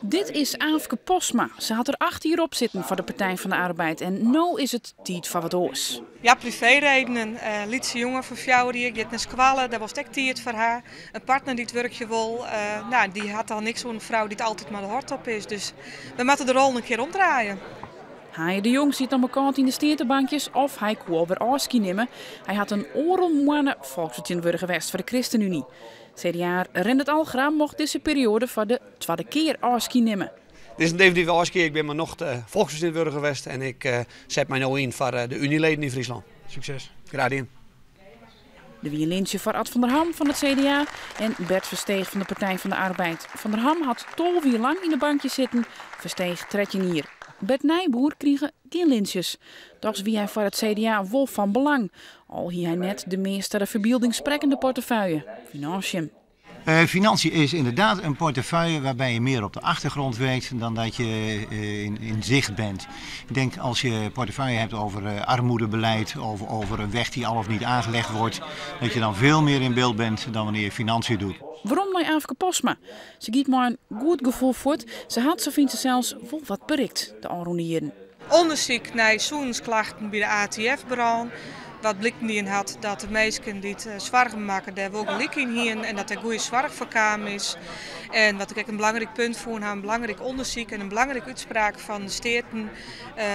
Dit is Aafke Postma. Se hat der 8 jier op sitten foar de Partij van de Arbeid en no is it tiid foar wat oars. Ja, privéredenen. Lytse jonge fan 4 jier giet nei skoalle, dêr wolst ek tiid foar ha. In partner dy't wurkje wol, no, dy hat al niks oan in frou dy't altyd mar de hort op is. Dus we moatte de rollen in kear omdraaie. Haaije de Jong siet noch mar kâld yn de steatebankjes of hy koe alwer ôfskie nimme. Hy hat in oardel moanne folksfertsjintwurdiger west foar de ChristenUnie. CDA Rendert Algra mocht dizze perioade foar de twadde kear ôfskie nimme. Dit is in definityf ôfskie. Ik bin mar nocht folksfertsjintwurdiger west en ik set my no yn foar de Unyleden yn Fryslân. Sukses. Graach dien. Der wie in lintsje foar Ad van der Ham fan it CDA en Bert Versteeg fan de Partij van de Arbeid. Van der Ham hat 12 jier lang yn de bankjes sitten, Versteeg 13 jier. Bert Nijboer krige gjin lintsjes. Dochs wie hy foar it CDA wol fan belang. Al hie hy net de meast ta de ferbylding sprekkende portefeuille, financiën. Financiën is inderdaad een portefeuille waarbij je meer op de achtergrond werkt dan dat je in zicht bent. Ik denk als je portefeuille hebt over armoedebeleid, over een weg die al of niet aangelegd wordt, dat je dan veel meer in beeld bent dan wanneer je financiën doet. Werom nei Aafke Postma. Se giet mei in goed gefoel fuort. Se hat, sa fynt se sels, wol wat berikt de ôfrûne jierren. Ûndersyk nei sûnensklachten by de ATF-brân. Wat bliken dien hat dat de minsken dy't soargen makken dêr wol gelyk yn hienen en dat der goede soarch foar kaam is. En wat ik ek in belangryk punt fûn ha, in belangryk ûndersyk en in belangrike útspraak fan de Steaten,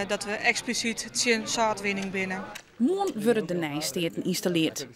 dat we eksplisyt tsjin sâltwinning binne. Moarn wurde de nije steaten ynstalleard.